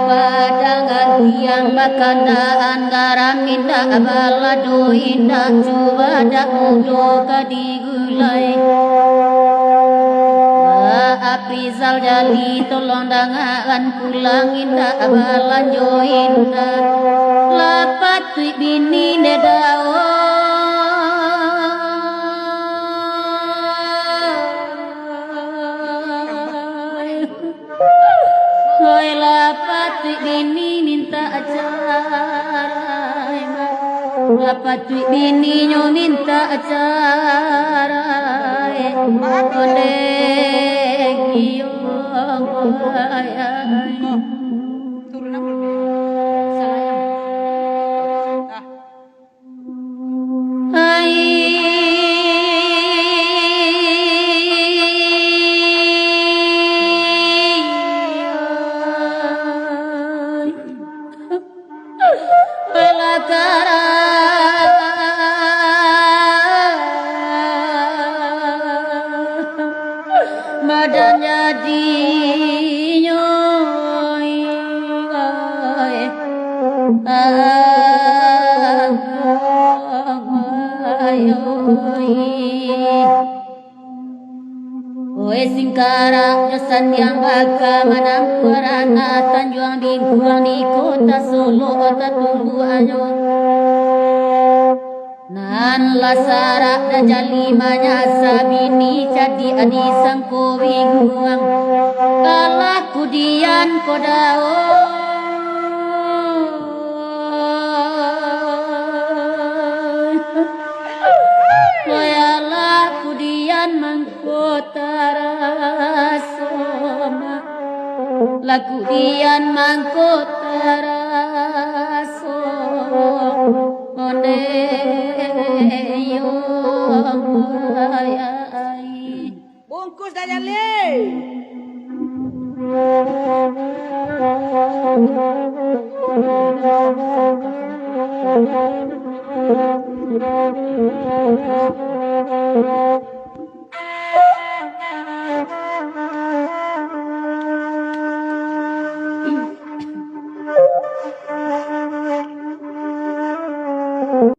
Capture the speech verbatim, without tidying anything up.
Padangan tiang bakandaan, garam indak balado, indak cubadak mudo ka digulai. Aprizal Jali, tolong dangakan pulang, indak balanjo indak, lah patuik bini ndak dao. Hoi, lah patuik bini minta carai, lah patuik bininyo minta carai. Ondeh iyo, ai. Ai, ai, lakara badan jadinyo, ai. Oi, singkarak jo sandiang baka, manampuah ranah tanjuang bingkuang di kota Solok, tatumbuak anyo. Nan lah sarak dajali manyasa, bini cadiak disangko bingkuang. Alah kudian ko dao. Alah kudian mangko taraso, lah kudian mangko taraso. Ondeh iyo, ai. Bungkus dah jaleh.